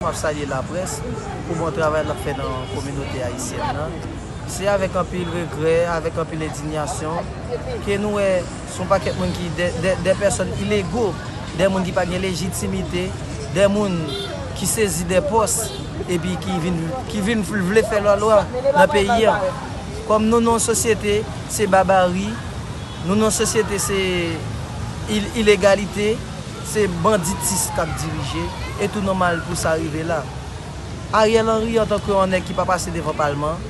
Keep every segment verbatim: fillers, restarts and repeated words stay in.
M ap salye laprès pou bon travay l ap fè nan kominote ayisyèn nan. Se avèk anpil regrè, avèk anpil endiyasyon ke nou wè se yon pakèt moun ki, de, de, de pèsòn ilego, de moun ki pa gen lejitimite, de moun ki sezi de pòs epi ki vin, ki vin vle fè lalwa nan peyi a. Kòm nou nan yon sosyete, se babari, nou nan yon sosyete, se il, ilegalite, se banditis k ap dirije, e tou nòmal pou sa rive la. Ariel Henry, antanke yon nèg ki pa pase devan palman,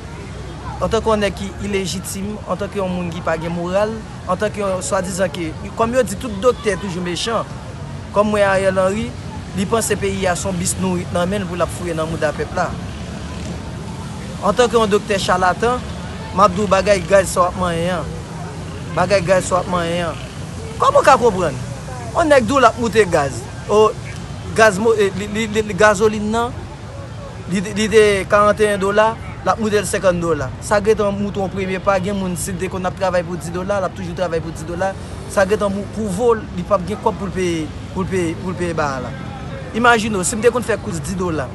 antanke yon nèg ki ilejitim, antanke yon moun ki pa gen moral, antanke yon swadizan ke, kòm yo di, tout doktè toujou mechan. Kòm m wè Ariel Henry, li panse peyi a se yon bis nourit nan men l pou l ap fouye nan mouda pèp la. Antanke yon doktè chalatan, m ap di w bagay gaz sa w ap manyen an. Bagay gaz sa w ap manyen an. Kòman w ka konprann? Yon nèg di w l ap moute gaz. O, gaz mo, e, li, li, li, li, gazolin nan, li, li te karanteyen dola, l ap moute l senkant dola. Sa gentan moute yon premye pa, gen moun, si l te konn ap travay pou dis dola, l ap toujou travay pou dis dola. Sa gentan mou-, pou vo l, li p ap gen kòb pou l peye, pou l peye, pou l peye bagay la. Imajine w, si m te konn fè kous dis dola,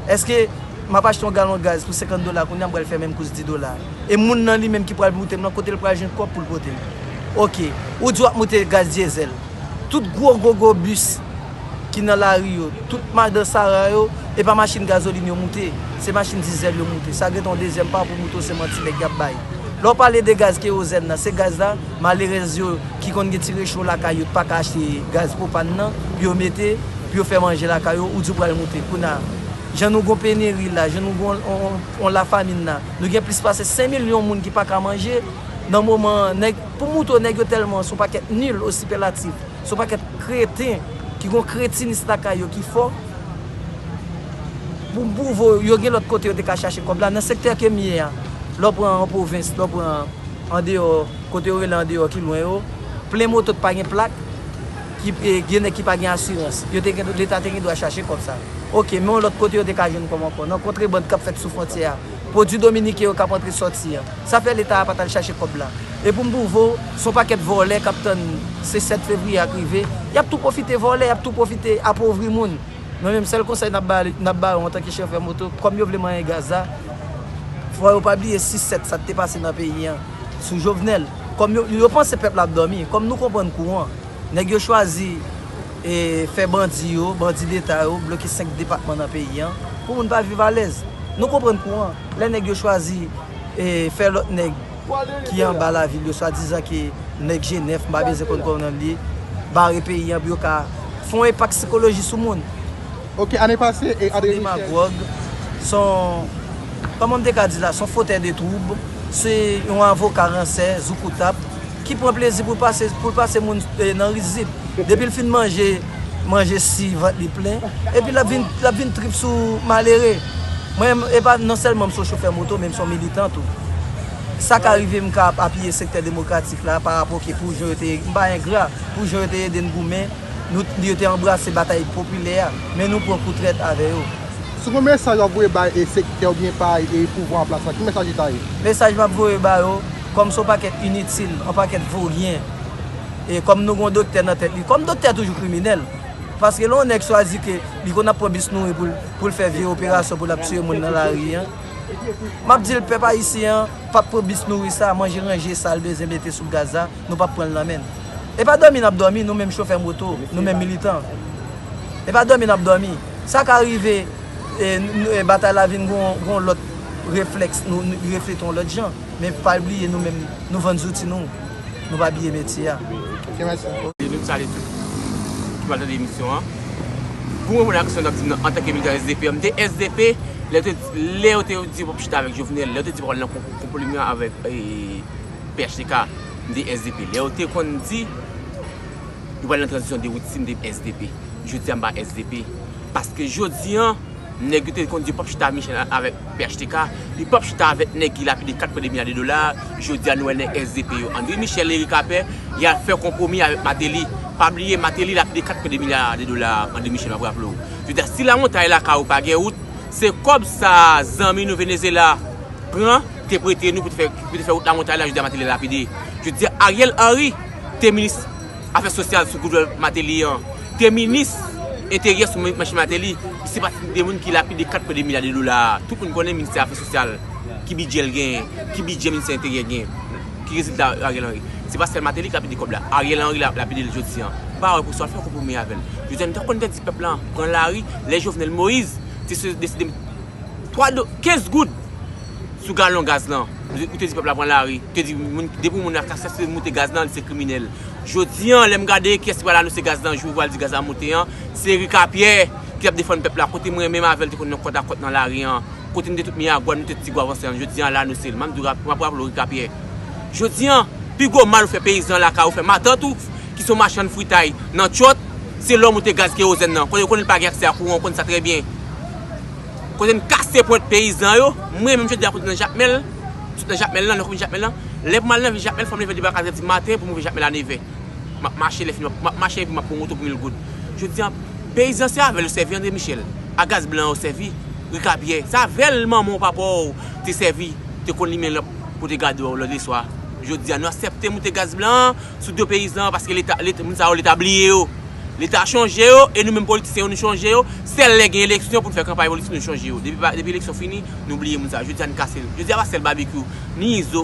èske m ap achte yon galon gaz pou senkant dola, kounye a m pral fè menm kous dis dola? E moun nan li menm ki pral moute m nan, kote l pral jwenn kòb pou l pote m? Oke, ou di w ap moute gaz dyezèl. Tout gwo, gwo, gwo bis ki nan lari yo, tout madan Sara yo, e pa machin gazolin yo moute, se machin dizèl yo moute. Sa gentan yon dezyèm pa pou moute w, se manti nèg y ap bay. Lè w pale de gaz kewozèn nan, se gaz la, malerèz yo ki konn gen ti recho lakay yo, pa ka achte gaz pwopàn nan, pou yo mete, pou yo fè manje lakay yo, ou di w pral moute. Kounye a, jan nou gon peneri la, jan nou gon on, on, on lafamin la, nou gen plis pase senk milyon moun ki pa ka manje, nan moman, nèg, pou moute w, nèg yo tèlman, se yon pakèt nil, o sipèlatif. Se yon pakèt kreten ki gon kretinis lakay yo ki fò. Pou, pou vo, yo gen lòt kote yo te ka chache kòb la. Nan sektè ke m ye a, lè w pran an pwovens, lè w pran andeyò, kote yo rele andeyò ki lwen yo, plen moto k pa gen plak, ki, e, gen nèg ki pa gen asirans. Yo te gen, Leta te gen dwa chache kòb sa. Oke, men yon lòt kote yo te ka jwenn kòb ankò. Nan kontrebann k ap fèt sou fwontyè a. Pwodui dominiken yo k ap antre sòti an. Sa fè Leta a pa t al chache kòb la. E pou m pwouve w, se yon pakèt vòlè k ap tann se sèt fevriye a k rive. Y ap tou pwofite vòlè, y ap tou pwofite apovri moun. Mwen menm, sèl konsèy n ap ba, n ap ba yo antanke chofè moto, kòm yo vle manyen gaz la, fò yo pa bliye sis sèt sa k te pase nan peyi an sou Jovenel. Kòm yo, yo panse pèp la ap dòmi, kòm nou konprann kouran, nèg yo chwazi, e, fè bandi yo, bandi deta yo, bloke senk depatman nan peyi an, pou moun pa viv alèz. Nou konprann kouran. Lè nèg yo chwazi, e, fè lòt nèg ki anba lavil yo, swadizan ke nèg G nèf, m pa bezwen konn kòman li ye, bare peyi an pou yo ka fè yon enpak sikoloji sou moun. Ok, ane pase, e, André Michel. Demagòg, se yon, kòman m te ka di la, se yon fotè de twoub, se yon avoka ransè, zoukoutap, ki pran plezi pou l pase, pou l pase moun, e, nan rizib. Depi l fin manje, manje si vant li plen, epi l ap vin, l ap vin trip sou malere. Mwen, e pa non sèlman m se yon chofè moto, men m se yon militan tou. Sa ka rive m ka ap apiye sektè demokratik la pa rapò ke pou jan yo te, m pa engra, pou jan yo te ede n goumen, nou, yo te anbrase batay popilè a, men nou pran kou trèt avè yo. Si w gen mesaj w ap voye bay e sektè oubyen bay e pouvwa an plas la, ki mesaj li ta ye? Mesaj m ap voye ba yo, kòm se yon pakèt initil, yon pakèt voryen, e kòm nou gen yon doktè nan tèt li, kòm doktè toujou kriminèl, paske lè yon nèg chwazi ke li konn ap pran bis nouri pou l, pou l fè vye operasyon pou l ap tiye moun nan lari an, m ap di l pèp ayisyen an p ap pran bis nouri sa, manje ranje sa l bezwen mete sou gaz la, nou p ap pran l nan men l. E pa dòmi n ap dòmi, nou menm chofè moto, nou menm militan. E pa dòmi n ap dòmi. Sa ka rive, e, n-, e, batay la vin gon, gon lòt reflèks, nou, nou reflete yon lòt jan. Men pa bliye nou menm, nou vann zouti nou. Nou pa bliye metye a. Ok, mèsi. E nou salye tout ki pral tande emisyon an. Pou mwen, mwen aksyon n ap di m nan, antanke militan S D P, m te S D P, lè yo te, lè yo te di w p ap chita avèk Jovenel, lè yo te di w p ap al nan kon-, konpwomiman avèk, e, P H T K, m te S D P. Lè yo te konn di, yo pral nan tranzisyon de wout, si m te S D P. Jodi a, m pa S D P. Paske jodi an, nèg yo te konn di yo p ap chita Michel a-, avèk P H T K, li p ap chita avèk nèg ki lapide kat pwen de milya de dola. Jodi a, nou wè nèg S D P yo, André Michel, Eric Appert, y al fè konpwomi avèk Martelly. Pa bliye, Martelly lapide kat pwen de milya de dola, André Michel, m ap raple w. Jodi a, si Lamontay lakay ou pa gen wout, se kòb sa zanmi nou Venezyela pran, te prete nou pou te fè, pou te fè wout Lamontay la, jodi a Martelly lapide. Jodi a, Ariel Henry te minis afè sosyal sou gouvènman Martelly an, te minis enteryè sou Michel Martelly. Se pa de moun ki lapide kat pwen de milya de dola a. Tout moun konnen ministè afè sosyal, ki bidjè l genyen, ki bidjè ministè enteryè genyen, ki rezilta Ariel Henry. Se pa sèl Martelly ki lapide kòb la. Ariel Henry la lapide l jodi an. M pa wè pou sa l fè konpwomi avè l. Jodi an, nou ta konn te di pèp la pran lari, lè Jovenel Moïse te se deside twa do, kenz goud sou galon gaz lan. Ou te di pèp la pran lari. Ou te di moun, depi moun nan ka sèse moute gaz lan, li se kriminèl. Jodi an, lè m gade kiyès ki pral anonse gaz lan, jou pral di gaz la moute an, se Rika Pyè ki ap defann pèp la. Kote mwen menm avè l te konn nan kòt a kòt nan lari an. Kote nou te tout Miragwàn, nou te ti gwo avanse an. Jodi an, l anonse l. M ap di w rap-, m ap raple w Rika Pyè. Jodi an, pi gwo mal ou fè peyizan lakay ou, fè matant ou, ki se yon machann fritay nan Tchòt, se lè w moute gaz kerozèn nan. Kote yo konnen l pa gen aksè a kouran, ou konn sa trè byen. Kote n kase pwent peyizan yo, mwen menm jodi a pou t nan Jakmèl, sot nan Jakmèl lan, nan komin Jakmèl lan, lè pou m al nan vil Jakmèl, fò m leve depi a katrè di maten pou m rive Jakmèl a nevè. M ap mache lè fini, m ap mache epi m ap pran moto pou mil goud. Jodi a, peyizan se avè l yo sèvi André Michel, a gaz blan yo sèvi, Rika Pyè, se avè l manman w papa w te sèvi, te konn limen lanp pou te gade w lè leswa. Jodi a, nou aksepte moute gaz blan an sou do peyizan an paske leta, leta, moun sa yo leta bliye yo. Leta chonje yo, e nou menm politisyen yo, nou chonje yo. Sèl lè gen eleksyon pou n fè kanpay politik, nou chonje yo. Depi, depi eleksyon fini, nou bliye moun sa yo. Jodi a, n kase l. Jodi a, pa sèl Babekyou, ni Izo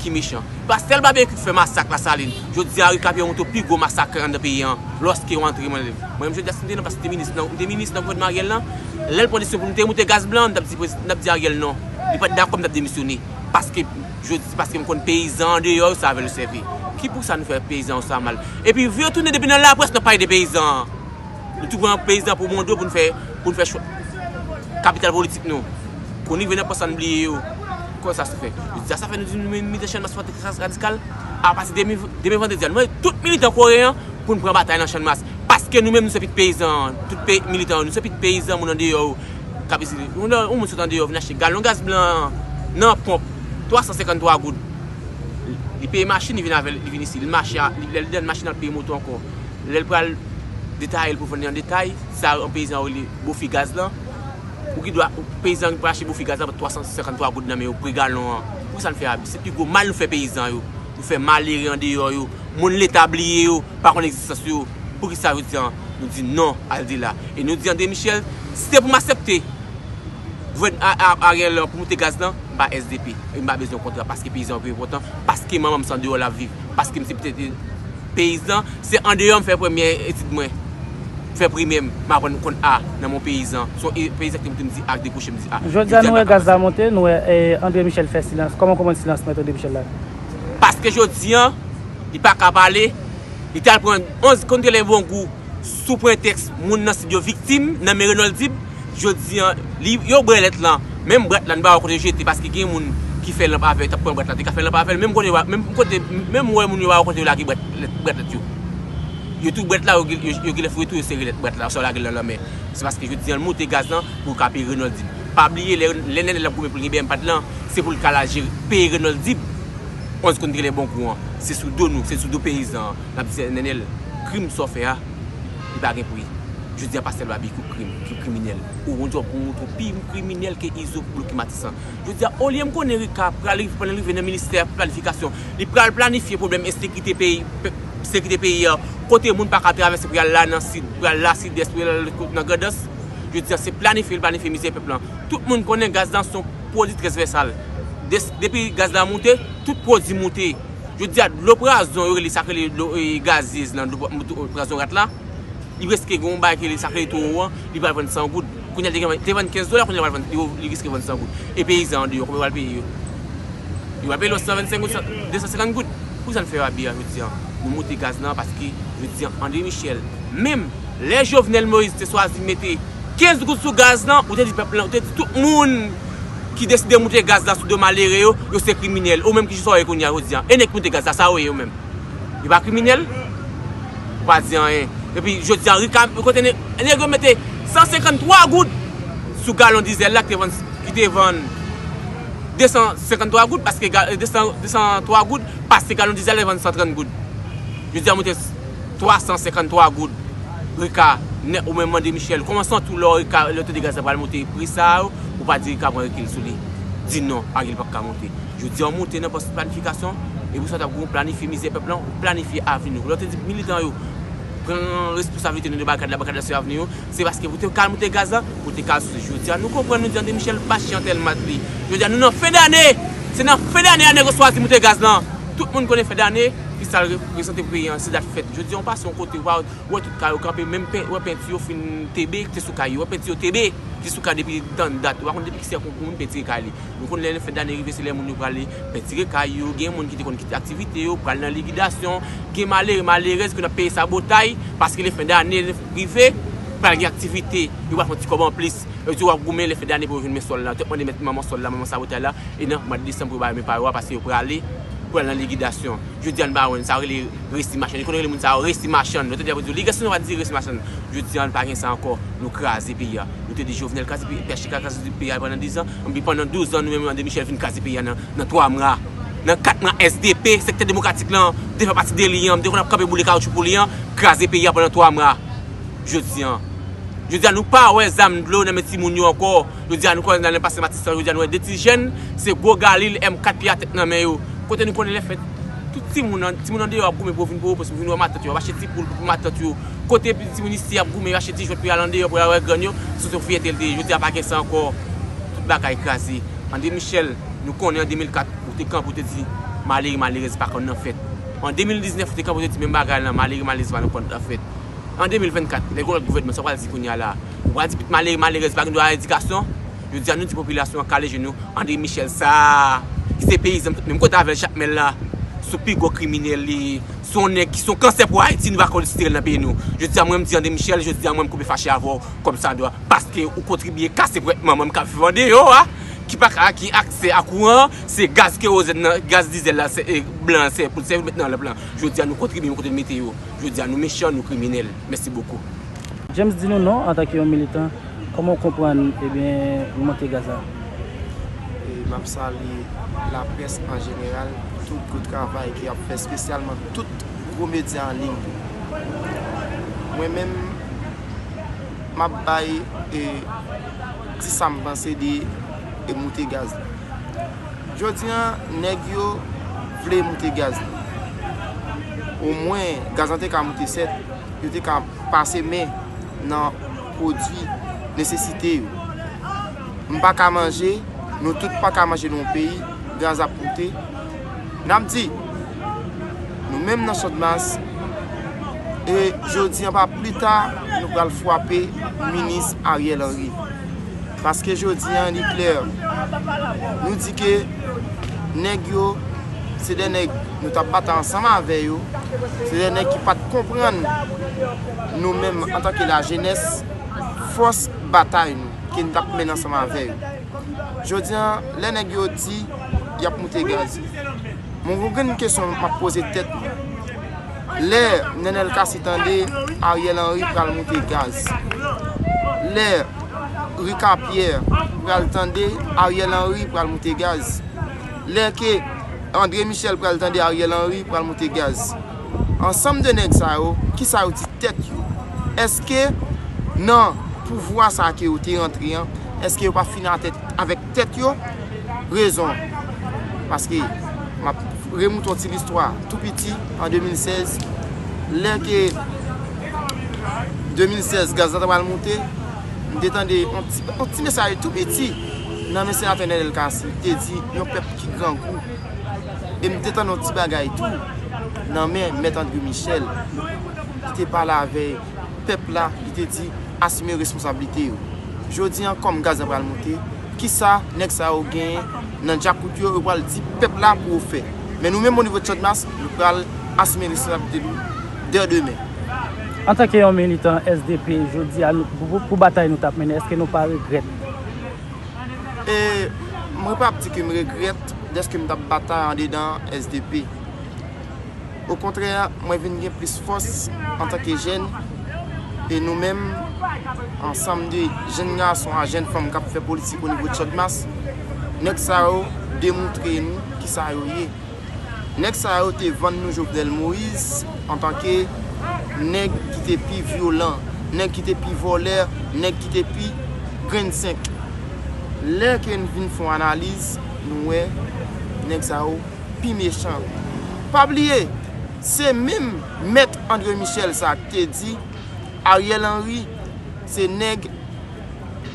ki mechan. Pa sèl Babekyou ki fè masak Lasalin. Jodi a, Rika Pyè monte pi gwo masak anndan peyi an, lòske yo antre mwen menm. Mwen menm, jodi a, si m te nan, paske m te minis nan, m te minis nan gouvènman Ariel lan, lè l pran desizyon pou nou te moute gaz blan, n t ap di, n t ap di Ariel non. Li pa t dakò, m t ap demisyone. Paske, jodi, paske m konn peyizan andeyò yo, se avè l yo sèvi. Ki pou sa nou fè peyizan yo sa mal? Epi, vire tounen depi nan laprès, n ap pale de peyizan an. Nou tou pran peyizan pou modo pou n fè, pou n fè chwa kapital politik nou. Kou n rive nan pòs la, n bliye yo. Kòman sa se fè? Jodi a, sa fè nou di nou menm militan Channmas fò te kras radikal. Apati de demen vandredi a, nou mande tout militan koreyen an pou n pran batay nan Channmas. Paske nou menm, nou se pit peyizan an. Tout peyi, militan yo, nou se pit peyizan, moun andeyò yo. K ap isit. Yon lè, yon moun sot andeyò vin achte galon gaz blan an nan ponp, twa san senkanntwa goud. Li peye machin, li vin avè l, li vin isi. Li mache, li, lè li desann machin nan, li peye moto ankò. Lè l pral detaye l pou vann li an detay, sa yon peyizan rele bofi gaz lan. Ou gen dwa, peyizan ki pral achte bofi gaz lan pou twa san senkanntwa goud nan men yo, pri galon an. Poukisa n fè abi? Se pi gwo mal nou fè peyizan yo. Nou fè malere andeyò yo. Moun leta bliye yo, pa konn egzistans yo. Poukisa jodi a nou di non al de la? E nou di André Michel, si se pou m aksepte gouvèn-, a, a, Ariel lan pou moute gaz lan, m pa S D P. E m pa bezwen kontra paske peyizan yo pi enpòtan, paske manman m se andeyò l ap viv, paske m se ptit peyizan, se andeyò m fè premye etid mwen, fè primè m, m aprann konn A nan mon peyizan. Se yon e, peyizan ki te montre m di A, ki dekwoche m di A. Jodi a, nou wè gaz la monte, nou wè, e, André Michel fè silans. Kòman w konprann silans Mèt André Michel la? Paske jodi a, li pa ka pale, li t al pran onz kontenè bongou sou pretèks moun nan Sid yo viktim nan men Renold Dib. Jodi a, li, yo bwè lèt lan. Menm bwat lan, nou pa wè kote yo jete, paske gen moun ki fè lanp avè yo, t ap pran bwat lan, te ka fè lanp avè l. Menm kote yo, menm kote, menm wè moun yo pa wè kote yo lage bwat lèt, bwat lèt yo. Yo tou bwat la, yo, yo, yo genlè foure tou, yo sere lèt bwat la, sa yo lage l nan lanmè. Se paske jodi a, l moute gaz lan pou l ka peye Renold Dib. Pa bliye, lè, lè Nènèl ap goumen pou l gen B M pad lan, se pou l ka al jere, peye Renold Dib. Onz kontenè bongou an, se sou do nou, se sou do peyizan an. N ap di Nènèl, krim sa w fè a, li pa gen pri. Jodi a, pa sèl Babekyou ki krim, ki kriminèl. Ou, ou, ou, ou pi kriminèl ke Izo bloke Matisan. Jodi a, olye m konnen Rika pral rive, pandan l rive nan ministè planifikasyon, li pral planifye pwoblèm ensekirite peyi, pe-, sekirite peyi a, kote moun pa ka travèse pou y al la nan sid, pou y al la sidès, pou y al nan Grandans. Jodi a, se planifye, l planifye mizè pèp lan. Tout moun konnen gaz lan se yon pwodui transvèsal. Des-, depi gaz la moute, tout pwodui moute. Jodi a, dlo pwazon, yo rele sa k rele dlo, e, gazyez lan, dlo pwa-, pwazon rat la. Li prèske gen yon bagay ki rele sa k rele towo an, li pral vann san goud. Kounye a, li te vann, te vann kenz dola, kounye a, li pral vann, li, li riske vann san goud. E peyizan andeyò, kòman yo pral peye yo? Yo pral peye lòt san vennsenk goud, san, de san senkant goud. Poukisa n fè abi a jodi a? Nou moute gaz lan paske jodi a, André Michel, menm lè Jovenel Moïse te chwazi mete kenz goud sou gaz lan, ou te di pèp lan, ou te di tout moun ki deside moute gaz lan sou do malere yo, yo se kriminèl. Ou menm ki sa w ye kounye a jodi a? E nèg ki moute gaz la, sa yo ye yo menm? Yo pa kriminèl? Ou pa di anyen. Epi jodi a, Rika, kote ne-, nèg yo mete san senkanntwa goud sou galon dizèl la ki te vann, ki te vann de san senkanntwa goud, paske ga-, de san, de san twa goud, paske galon dizèl la vann san trant goud. Jodi a, moute twa san senkanntwa goud. Rika, nè, ou menm mande Michel, kòman w santi w lè w Rika, lè w tande gaz la pral moute pri sa a, ou pa di Rika pran rekil sou li? Di non, Ariel p ap ka monte. Jodi a, w moute nan pòs planifikasyon, e pou sa w t ap gen w planifye mizè pèp lan, w planifye avni nou. Lè w te di militan yo, Pran responsablite nou de barikad la, barikad la se avni yo. Se paske pou te ka al moute gaz la, pou te ka al sou. Jodi a, nou konprann, nou di André Michel pa chante l mat li. Jodi a, nou nan fen dane. Se nan fen dane a nèg yo chwazi moute gaz lan. Tout moun konnen fen dane, ki sa l reprezante pou peyi an, se dat fèt. Jodi a, w pase yon kote, w pa wè tout kay yo kanpe, menm pen, wè penti yo fin tebe, ki te sou kay yo, wè penti yo tebe, ki te sou kay depi tann dat. Ou pa konn depi ki sèk yon moun pentire kay li. Nou konn lè fen dane rive, se lè moun yo prale pentire kay yo, gen moun ki te konn kite aktivite yo, pral nan likidasyon, gen malere, malerèz ki n ap peye sabotay, paske lè fen dane rive, pral gen aktivite, yo pral fè yon ti kòb anplis. Yo di w ap goumen lè fen dane pou yo jwenn men sòl la. Yo t ap mande mèt manman sòl la, manman sabotay la, e nan mwa desanm pou yo ba yo men pa yo a, paske yo prale, pral nan likidasyon. Jodi a n pa wè n, sa yo rele resi machann. Yo konn rele moun sa yo resi machann. Lòt di a pou di w, li gen son pa di resi machann. Jodi a n pa gen sa ankò. Nou kraze peyi a. Nou te di Jovenel kraze peyi, P H T K kraze peyi a pandan dizan. Anpi pandan douzan, nou menm André Michel vin kraze peyi a nan, nan twa mwa. Nan kat mwa S D P, Sektè Demokratik lan, te fè pati de li an, m te konn ap kanpe boule kawotchou pou li an, kraze peyi a pandan twa mwa. Jodi a. Jodi a nou pa wè zam dlo nan men timoun yo ankò. Jodi a nou kwè nan pase Matistan, jodi a nou wè de ti jèn, se gwo galil M kat pye a tèt nan men yo. Kote nou konnen lè fèt, tout timoun an, timoun andeyò ap goumen pou yo vin Pòtoprens, pou vin wè matant yo, ap achte ti poul pou matant yo. Kote timoun isi ap goumen, yo achte ti jwèt pou y al andeyò, pou y al wè grann yo, se yon fyète l te ye. Jodi a pa gen sa ankò. Tout bagay kraze. André Michel, nou konnen an de mil kat, ou te kanpe, ou te di, malere, malerèz pa konn nan fèt. An de mil diznèf, ou te kanpe, ou te di menm bagay lan, malere, malerèz pa konn nan fèt. An de mil vennkat, lè gen yon lòt gouvènman, sa w pral di kounye a la? Ou pral di pitit malere, malerèz pa gen dwa a edikasyon? Jodi a, nou di popilasyon an kale je nou, André Michel sa a, ki se peyizan, menm kote avè l Jakmèl la, se yon pi gwo kriminèl li ye, se yon nèg ki se yon kansè pou Ayiti, nou pa konn sitire l nan peyi nou. Jodi a, mwen, m di André Michel, jodi a, mwen, m koupe fache avè w kòmsadwa, paske ou kontribye kase pou manman m k ap viv andeyò a, ki pa ka gen aksè a kouran, se gaz kerozèn nan, gaz dizèl la, se, e, blan, se pou l sèvi l met nan lanp lan. Jodi a, nou kontribye, nou kote n mete yo. Jodi a, nou mechan, nou kriminèl. Mèsi bokou. James, di nou non, antanke yon militan, kòman w konprann, ebyen, moute gaz la? E m ap salye laprès an jeneral, tout gwo travay ke y ap fè, espesyalman tout gwo medya an liy yo. Mwen menm, m ap bay, e, di sa m panse de, e, moute gaz la. Jodi a, nèg yo vle moute gaz la. Omwen, gaz lan te ka moute sèt, yo te ka pase men nan pwodui nesesite yo. M pa ka manje, nou tout pa ka manje nan yon peyi, gaz ap moute. N ap di, nou menm nan Channmas, e jodi a pa pli ta, nou pral frape minis Ariel Henry. Paske jodi a, li klè. Nou di ke nèg yo, se de nèg nou t ap batay ansanm avè yo. Se de nèg ki pa t konprann nou menm antanke lajenès, fòs batay nou, ke n t ap mennen ansanm avè yo. Jodi a, lè nèg yo di y ap moute gaz, mwen gon grenn kesyon m ap poze tèt mwen. Lè Nenel Cassy tande Ariel Henry pral moute gaz, lè Ricard Pierre pral tande Ariel Henry pral moute gaz, lè ke André Michel pral tande Ariel Henry pral moute gaz, ansanm de nèg sa yo, kisa yo di tèt yo? Èske nan pouvwa sa ke yo te rantre an, èske yo pa fin atè avèk tèt yo? Rezon, paske m ap remoute yon ti listwa tou piti, an de mil sèz, lè ke de mil sèz gaz la ta pral moute, m te tande yon ti, yon ti mesaj tou piti nan men senatè Nenel Cassy, te di yon pèp ki grangou. E m te tande yon ti bagay tou nan men Mèt André Michel, ki te pale avè pèp la, li te di asime responsablite yo. Jodi a, kòm gaz la pral moute, kisa nèg sa yo genyen nan djakout yo, yo pral di pèp la pou yo fè? Men nou menm o nivo de Channmas, nou pral asime responsablite nou dè demen. Antanke yon militan S D P, jodi a, nou, pou, pou, pou batay nou t ap mennen, èske nou pa regrèt? E mwen p ap di ke m regrèt dèske m t ap batay andedan S D P. Okontrè, mwen vin gen plis fòs antanke jèn, e nou menm, ansanm de jèn gason a jèn fanm k ap fè politik o nivo de Channmas, nèg sa yo demontre nou kisa yo ye. Nèg sa yo te vann nou Jovenel Moïse antanke nèg ki te pi vyolan, nèg ki te pi vòlè, nèg ki te pi grenn senk. Lè ke n vin fè yon analiz, nou wè nèg sa yo pi mechan. Pa bliye, Se menm mèt André Michel sa a ki te di Ariel Henry se nèg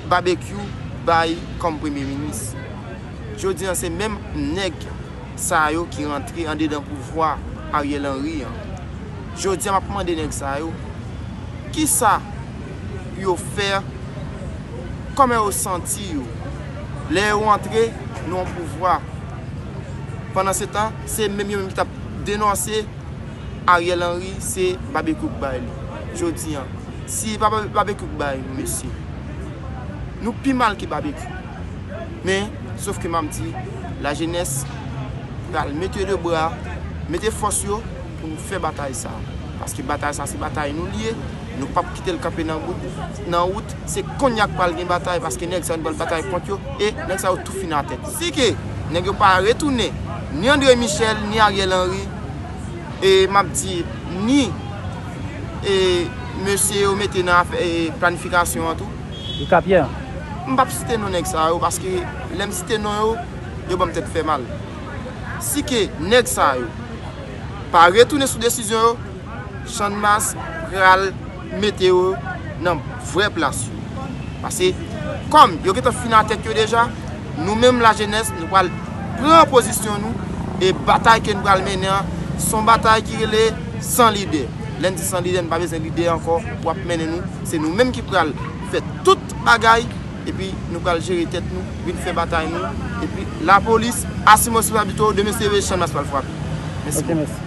Babekyou bay kòm premye minis. Jodi a, se menm nèg sa yo ki rantre andedan pouvwa Ariel Henry an. Jodi a, m ap mande nèg sa yo, kisa yo fè, kòman yo santi yo lè yo antre nan yon pouvwa? Pandan se tan, se menm yo menm ki t ap denonse Ariel Henry se Babekyou k bay li. Jodi a, si pa Babekyou k bay nou, mesye, nou pi mal ke Babekyou. Men, sof ke m ap di, lajenès pral mete de bra, mete fòs yo pou nou fè batay sa. Paske batay sa, se batay nou li ye. Nou p ap kite l kanpe nan wout, nan wout. Se kounye a k pral gen batay, paske nèg sa yo nou pral batay kont yo, e nèg sa yo tou fin atè. Si ke nèg yo pa retounen, ni André Michel, ni Ariel Henry, e m ap di, ni e mesye yo mete nan afè e planifikasyon an tou. Dikapyè. M p ap site non nèg sa yo, paske lè m site non yo, yo ban m tèt fè mal. Si ke nèg sa yo pa retounen sou desizyon yo, Channmas pral mete yo nan vrè plas yo. Paske, kòm yo gentan fin atè yo deja, nou menm lajenès, nou pral pran pozisyon nou, e batay ke nou pral mennen an, se yon batay ki rele san lidè. Lè n di san lidè, nou pa bezwen lidè ankò pou ap mennen nou. Se nou menm ki pral fè tout bagay, epi nou pral jere tèt nou, vin fè batay nou, epi lapolis, asimen responsablite w, demen se Channmas pral frape. Mèsi. Ok, mèsi.